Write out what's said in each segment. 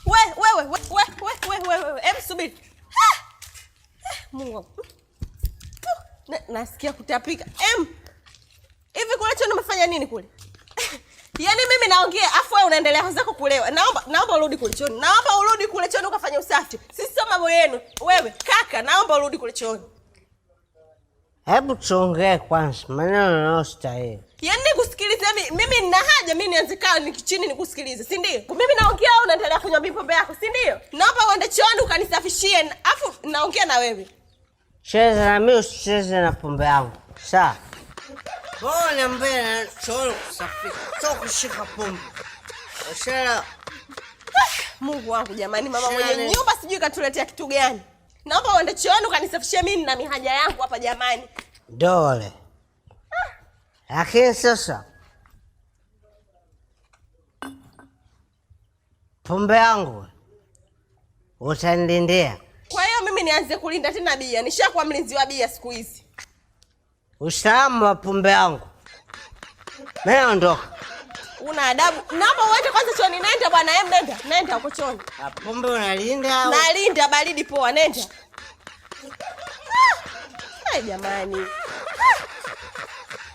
We, wewe, we, we, we, we, we, we. Em, subiri. Mungu wangu. Nasikia kutapika. Em. Hivi kule chooni umefanya nini kule? Yaani mimi naongea afu wewe unaendelea zako kulewa. Naomba urudi kule chooni. Naomba urudi kule chooni ukafanye usafi. Sisi sio mambo yenu. Wewe kaka, naomba urudi kule chooni. Hebu tuongee kwanza maneno yanayostahili. Yaani nikusikilize mimi nina haja mimi nianze kaa ni chini nikusikilize, si ndio? Mimi naongea wewe unaendelea kunywa mipombe yako, si ndio? Naomba uende chooni ukanisafishie, afu naongea na wewe. Cheza na mimi usicheze na pombe yangu. Sawa. Bora niambie na chooni kusafisha, sio kushika pombe. Ushala. Mungu wangu jamani, mama Shale. mwenye nyumba sijui katuletea kitu gani. Naomba uende chooni ukanisafishie mimi na mihaja yangu hapa jamani. Dole. Lakini sasa pombe yangu utanilindia. Kwa hiyo mimi nianze kulinda tena bia? Nishakuwa mlinzi wa bia siku hizi. Usalama wa pombe yangu. Mimi naondoka. Una adabu. Naomba uende kwanza chooni. Nenda bwana, nenda. Nenda huko chooni. Ah, pombe unalinda au? Nalinda baridi poa, nenda. Jamani.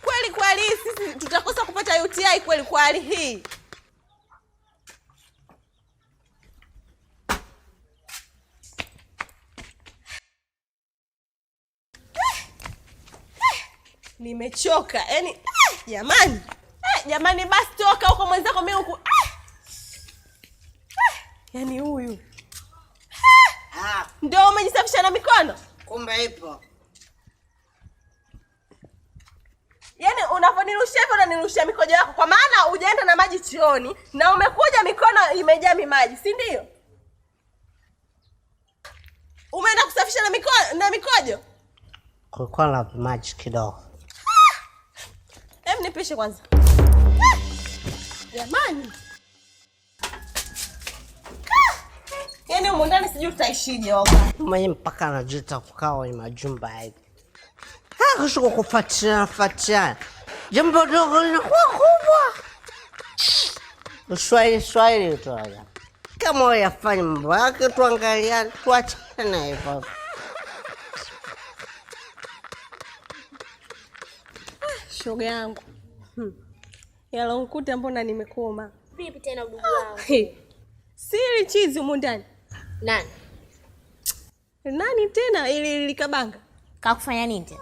Kweli kwa hali hii sisi tutakosa kupata UTI kweli kwa hali hii. Nimechoka. Yaani, jamani. Jamani basi toka huko mwenzako mimi huku. Yaani huyu. Ndio umejisafisha na mikono? Kumbe ipo. Yaani unavonirushia hivyo unanirushia mikojo yako kwa maana hujaenda na maji chooni na umekuja mikono imejaa mimaji, si ndio? Umeenda kusafisha na mikojo? Kulikuwa na maji kidogo. Hem, nipishe kwanza. Jamani. Yaani humu ndani sijui tutaishije wallahi. Mwenye mpaka anajuta kukaa kwenye majumba hivi. Kushuka kufuatiliana, fuatiliana. Jambo dogo linakuwa kubwa. Uswahili, Swahili tu haya. Kama wewe yafanye mambo yake tuangaliane, tuachane hivyo. Shoga yangu. Yalonkuta mbona nimekoma. Vipi tena udugu wangu? Siri chizi humu ndani. Nani? Nani tena ili Kabanga? Kakufanya nini tena?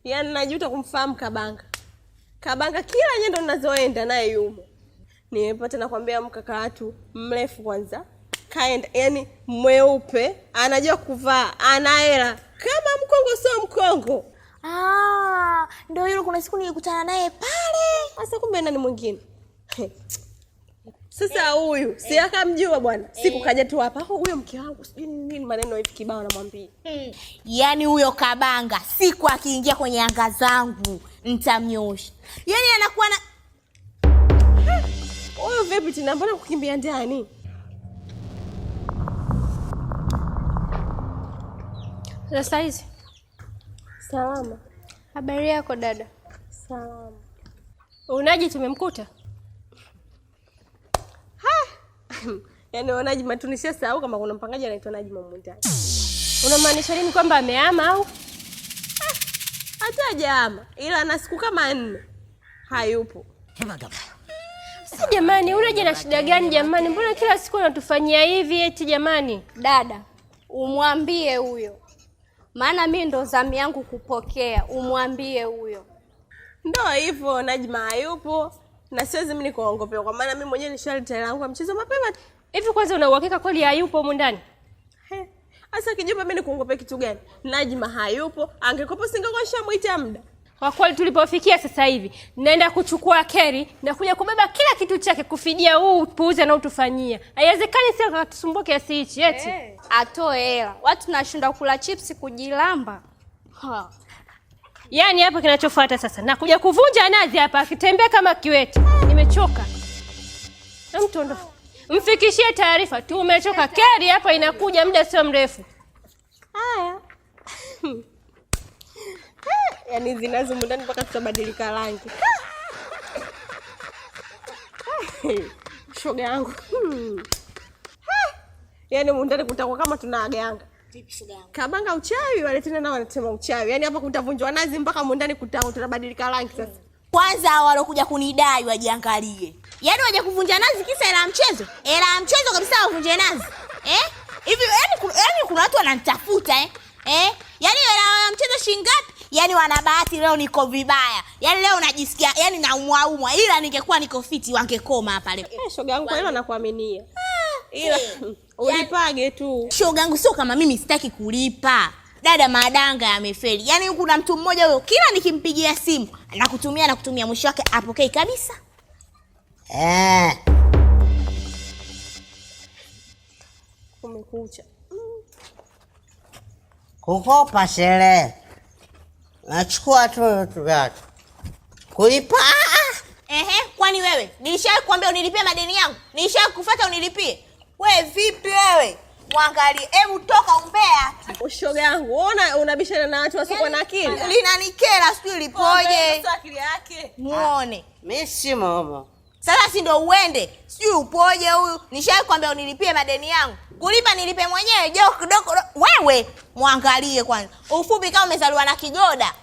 Yaani najuta kumfahamu Kabanga. Kabanga kila nyendo ninazoenda naye yumo. Nimepata nakwambia mkaka watu mrefu kwanza. Kaenda, yani mweupe, anajua kuvaa, ana hela. Kama mkongo sio mkongo. Ndio yule kuna siku nilikutana naye pale. Sasa kumbe nani mwingine? Sasa huyu si akamjua bwana. Siku kaja tu hapa. Oh, huyo mke wangu sijui nini maneno hivi kibao anamwambia. Yaani huyo Kabanga siku akiingia kwenye anga zangu nitamnyoosha. Yaani anakuwa na Huyu vipi tena mbona kukimbia ndani? Sasa hizi. Salama. Habari yako dada? Salama. Unaji tumemkuta? Ha! Yaani Najma tu nishasahau kama kuna mpangaji anaitwa Najma humu ndani. Unamaanisha nini kwamba amehama au? Hata hajahama ila ana siku kama 4 hayupo. Si jamani, unaje na shida gani jamani? Mbona kila siku unatufanyia hivi eti jamani? Dada, umwambie huyo. Maana mimi ndo zamu yangu kupokea, umwambie huyo. Ndio hivyo, Najma hayupo na siwezi mimi nikaongopea kwa maana mimi mwenyewe nishaleta hela yangu ya mchezo mapema. Hivi kwanza una uhakika kweli hayupo humu ndani? He. Sasa kijumba mimi nikuongopea kitu gani? Najma hayupo, angekopa singekuwa nishamuita muda. Kwa kweli tulipofikia sasa hivi, naenda kuchukua Keri na kuja kubeba kila kitu chake kufidia huu upuuzi anaotufanyia. Haiwezekani sasa akatusumbua kiasi hichi eti. Atoe hela. Watu tunashindwa kula chips kujilamba. Ha. Yaani hapa kinachofuata sasa nakuja kuvunja nazi hapa akitembea kama kiwete. Nimechoka. Na mtu ondoka. Mfikishie taarifa tumechoka. Keri hapa inakuja muda sio mrefu. Haya. Yaani zinazo ndani mpaka tutabadilika rangi. Shoga yangu. Yaani mundani kutakuwa kama tunaaganga. Kabanga uchawi wale tena nao wanasema uchawi. Yaani hapa kutavunjwa nazi mpaka mundani kutakuwa tunabadilika rangi sasa. Kwanza walokuja kunidai wajiangalie. Yaani waje kuvunja nazi kisa hela ya mchezo? Hela ya mchezo kabisa wavunje nazi. Eh? Hivi yaani kuna watu wananitafuta eh? Eh? Yaani hela ya mchezo shilingi ngapi? Yaani wana bahati leo niko vibaya. Yaani leo najisikia yaani naumwa umwa. Ila ningekuwa niko fiti wangekoma hapa leo. Shoga yangu kwa hilo nakuaminia. Ila ulipage tu. Shoga yangu sio kama mimi sitaki kulipa. Dada madanga yamefeli. Yaani kuna mtu mmoja huyo kila nikimpigia simu nakutumia mwisho wake apokei kabisa. Kumekucha. Kukopa sherehe. Nachukua tu vitu vyako. Kulipa. Ehe, kwani wewe nilishawahi kuambia unilipie madeni yangu? Nilishawahi kufuata unilipie? Wewe vipi wewe? Mwangalie, hebu toka umbea. Shoga yangu, unaona unabishana na watu wasiokuwa na akili. Linanikera sijui lipoje. Sio akili yake. Muone. Mimi si mama. Sasa si ndio uende? Sijui upoje huyu. Nishawahi kuambia unilipie madeni yangu. Kulipa nilipe mwenyewe, jo kidogo. Wewe muangalie kwanza. Ufupi kama umezaliwa na kigoda.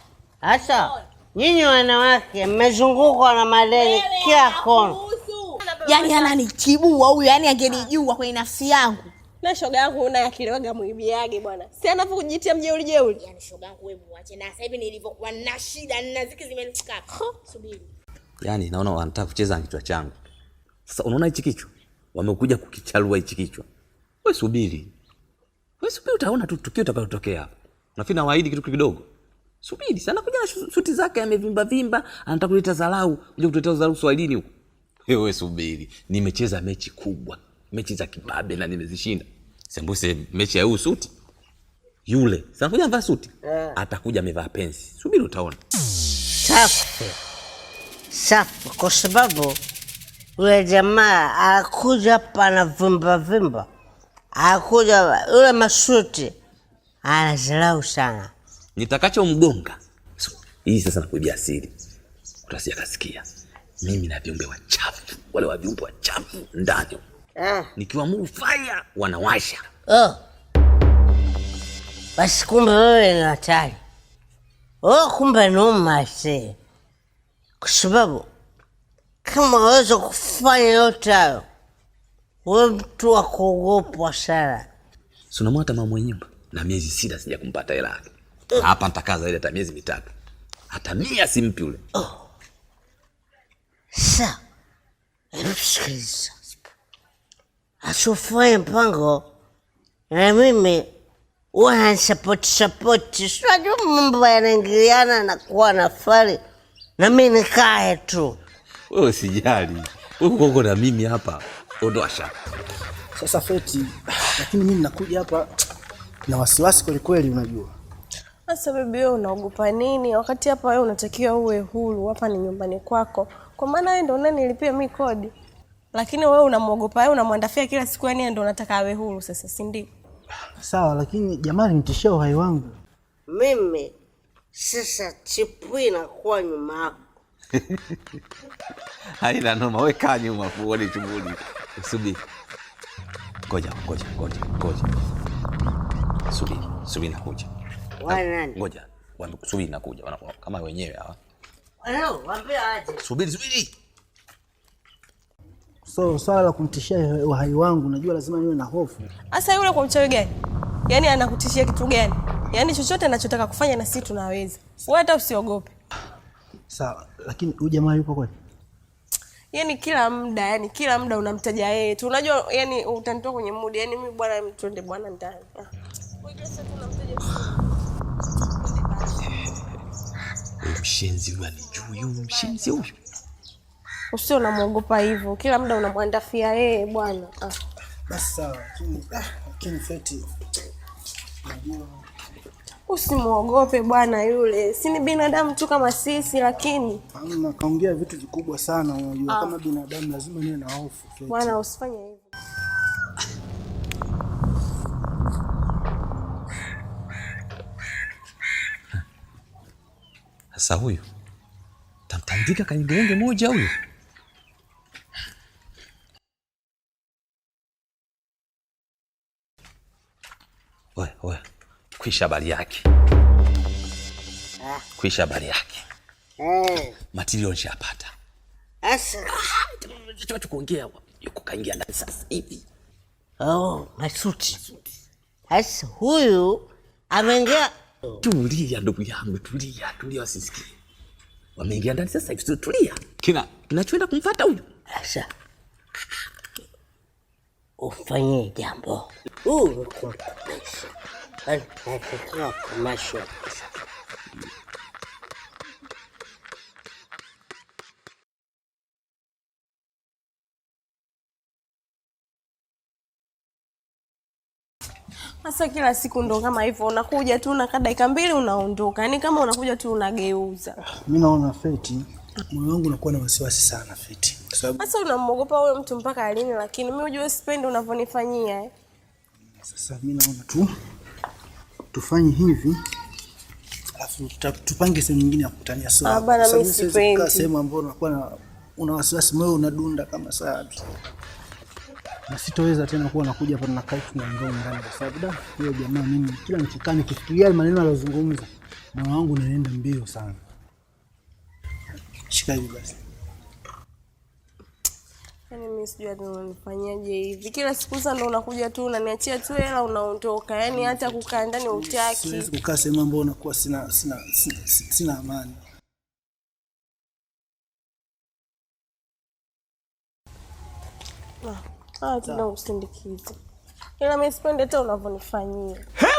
Sasa nyinyi wanawake mmezungukwa na madeni kila kona. Yaani ananichibua huyu, yaani angenijua kwenye nafsi yangu. Na shoga yangu una akili waga muibiage bwana. Si anapokujitia mjeuri jeuri. Yaani shoga yangu wewe muache. Na sasa hivi nilivyokuwa na shida na ziki zimenifika hapa. Subiri. Yaani naona wanataka kucheza na kichwa changu. Sasa unaona hichi kichwa? Wamekuja kukicharua hichi kichwa. Wewe subiri. Wewe subiri utaona tu tukio litakalotokea hapa. Nafikiri nawaahidi kitu kidogo. Subiri sana kuja na suti zake amevimba vimba, anataka kuleta dharau, kuja kutuletea dharau Swahilini huko. Wewe subiri. Nimecheza mechi kubwa, mechi za kibabe na nimezishinda. Sembuse mechi ya huyu suti. Yule, sana kuja amevaa suti. Atakuja amevaa pensi. Subiri utaona. Safi. Safi kwa sababu yule jamaa akuja hapa na vimba vimba. Akuja yule masuti anadharau sana. Nitakacho mgonga. Hii sasa nakuibia siri. Utasija kasikia. Mimi na viumbe wachafu, wale wa viumbe wachafu ndani. Nikiwaamuru fire wanawasha. Oh. Basi kumbe wewe ni hatari. Oh, kumbe noma see. Kwa sababu kama waweza kufanya yote hayo, wewe mtu wa kuogopwa sana. Si unamwona hata mama mwenye nyumba na miezi 6 sija kumpata hela yake. Na hapa nitakaa zaidi hata miezi 3. Hata 100 simpi yule. Oh. Sa, hebu sikiliza. Asofanye mpango na mimi huwa support. Si unajua mambo yanaingiliana na kuwa na fari na mimi nikae tu. Wewe usijali. Wewe uko na mimi hapa. Ondoa shaka. Sasa Feti, lakini mimi ninakuja hapa na wasiwasi kweli kweli unajua. Sasa bibi wewe unaogopa nini? Wakati hapa wewe unatakiwa uwe huru, hapa ni nyumbani kwako. Kwa maana wewe ndio unanilipia mimi kodi. Lakini wewe unamuogopa, wewe unamwandafia kila siku, yani ndio unataka awe huru sasa, si ndio? Sawa, lakini jamani nitishia uhai wangu. Mimi sasa chipwi na kuwa nyuma yako. Haina noma, wewe kaa nyuma uone shughuli. Subiri. Ngoja, ngoja, ngoja, ngoja. Subiri, subiri nakuja. Wana nani? Ngoja, subiri nakuja. Wana, kama wenyewe hawa. Hello, waambie aje. Subiri, subiri. So swala la kumtishia uhai wangu najua lazima niwe na hofu. Sasa yule kwa mchawi gani? Yaani anakutishia kitu gani? Yaani chochote anachotaka kufanya na sisi tunaweza. Wewe hata usiogope. Sawa, lakini huyu jamaa yupo kweli? Yaani kila muda, yani kila muda unamtaja yeye tu. Unajua yani utanitoa kwenye mood. Yaani mimi bwana twende bwana ndani. Wewe kila siku unamtaja. Mshenzi huyu anijui, huyu mshenzi huyu. Usio unamuogopa hivyo. Kila muda unamwandafia yeye bwana. Basi sawa, lakini Feti unajua Usimuogope bwana yule. Si ni binadamu tu kama sisi lakini. Hamna, kaongea vitu vikubwa sana unajua. Kama binadamu lazima niwe na hofu Feti. Bwana usifanye hivyo. Sasa huyu tamtandika kanyengeyenge moja huyu. Oya, oya. Kwisha habari yake. Kwisha habari yake. Material nishapata. Asa. Tuache kuongea hapa. Yuko kaingia ndani sasa hivi. Oh, Masuti. Sasa huyu ameingia. Tulia ndugu yangu, tulia, tulia wasisikie. Wameingia ndani sasa hivi, tulia. Kinachoenda kumfuata huyu. Sasa ufanye jambo. Huu ni kumkopesha. Yaani, nataka commercial. Sasa kila siku ndo kama hivyo, unakuja tu unakaa dakika mbili unaondoka. Yaani kama unakuja tu unageuza. Mimi naona Feti, moyo wangu unakuwa na wasiwasi sana Feti. Kwa sababu Sasa unamuogopa huyo mtu mpaka lini? Lakini mimi ujue sipendi unavyonifanyia eh. Sasa mimi naona tu tufanye hivi, alafu tupange sehemu nyingine ya kukutania. Sawa. Ah, bana, Kwa sababu mimi siwezi kukaa sipendi. sehemu ambayo unakuwa una wasiwasi, moyo unadunda kama saa. Na sitoweza tena kuwa nakuja hapa tunakaa tunaongea ndani, kwa sababu da huyo jamaa mimi kila nikikaa nikifikiria maneno aliyozungumza moyo wangu unaenda mbio sana. Shika hivi basi. Yaani mimi sijui hata unanifanyaje hivi. Kila siku sasa ndo unakuja tu unaniachia tu hela unaondoka. Yaani hata kukaa ndani hutaki. Siwezi kukaa sehemu ambayo unakuwa sina amani. Tuna usindikize. Ila mimi sipendi hata unavyonifanyia. Hey!